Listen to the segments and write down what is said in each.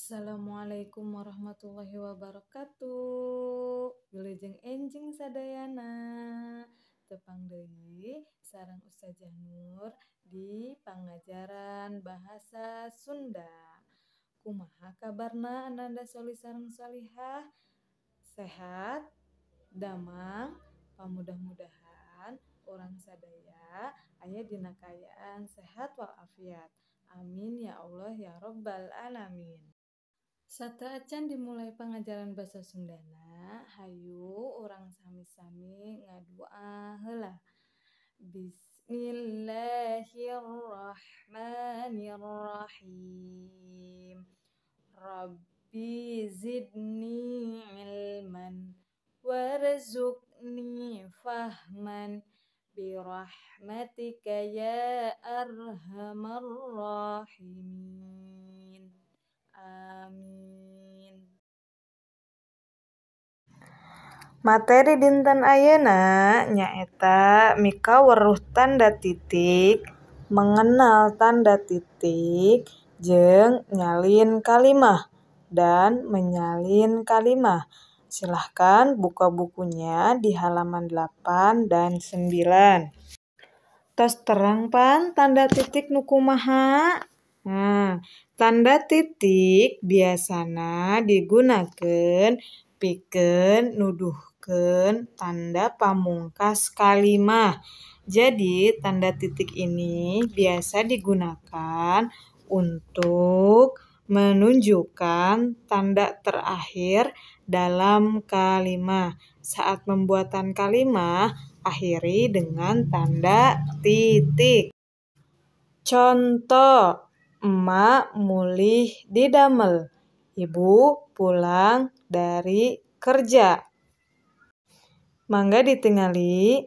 Assalamualaikum warahmatullahi wabarakatuh. Wilujeng enjing sadayana. Tepang deui sareng Ustazah Nur di pangajaran bahasa Sunda. Kumaha kabarna ananda sholih sareng sholihah? Sehat? Damang? Pamudah-mudahan urang sadaya aya dina kaayaan sehat walafiat. Amin ya Allah ya Rabbal alamin. Sateuacan dimulai pangajaran basa Sundana, hayu urang sami-sami ngadua heula. Bismillahirrahmanirrahim. Rabbi zidni ilman warzuqni fahman birahmatika ya arhamar rahimin. Amin. Materi dinten ayeuna nyaeta mikaweruh tanda titik, mengenal tanda titik, jeung nyalin kalimah dan menyalin kalimah. Silahkan buka bukunya di halaman 8 dan 9. Tos terang pan tanda titik nu kumaha? Nah, tanda titik biasana digunakeun pikeun nuduhkeun tanda pamungkas kalimah. Jadi, tanda titik ini biasa digunakan untuk menunjukkan tanda terakhir dalam kalimah. Saat pembuatan kalimah, akhiri dengan tanda titik. Contoh, emak mulih didamel, ibu pulang dari kerja. Mangga ditingali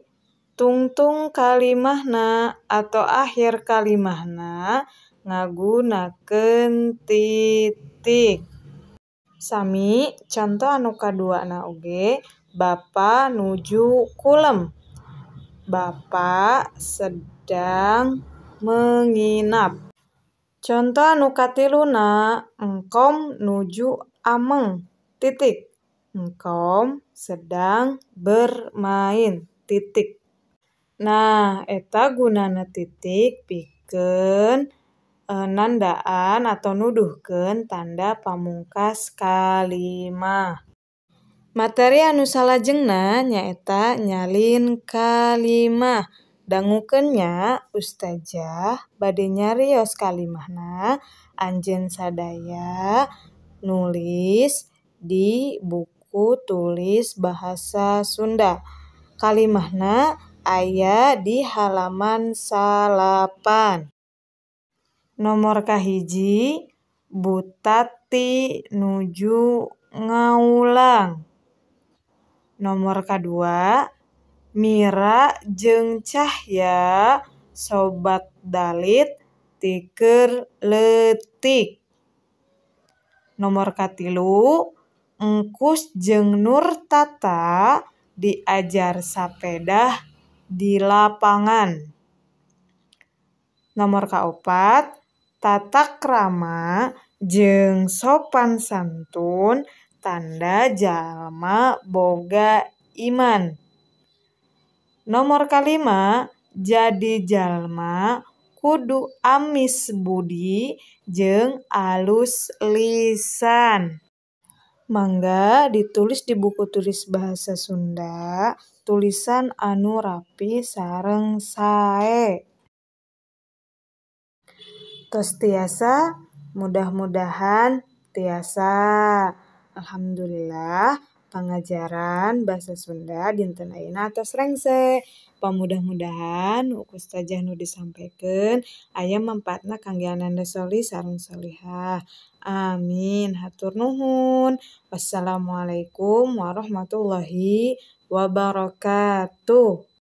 tungtung kalimahna atau akhir kalimahna ngagunakeun titik. Sami conto anu kaduana oge, bapa nuju kulem. Bapa sedang menginap. Conto anu katiluna, engkom nuju ameng titik. Engkom sedang bermain titik. Nah, eta gunana titik pikeun nandaan atau nuduhkeun tanda pamungkas kalimah. Materi anu salajengna nyaeta nyalin kalimah. Dangukeun nya Ustazah bade nyarios kalimahna anjeun sadaya nulis di buku tulis bahasa Sunda. Kalimahna aya di halaman 9. Nomor kahiji, Bu Tati nuju ngawulang. Nomor kadua, Mira jeung Cahya sobat dalit ti keur leutik. Nomor katilu, Engkus jeung Nurtata diajar sapedah di lapangan. Nomor kaopat, tata krama jeung sopan santun tanda jalma boga iman. Nomor kalima, jadi jalma kudu amis budi jeung alus lisan. Mangga ditulis di buku tulis bahasa Sunda, tulisan anu rapi sareng sae. Tos tiasa, mudah-mudahan tiasa. Alhamdulillah, pangajaran bahasa Sunda dinten ayeuna atos rengse. Pamudah-mudahan ku Ustazah nu disampaikan aya manfaatna kangge ananda sholih sareng sholihah. Amin. Hatur nuhun. Wassalamualaikum warahmatullahi wabarakatuh.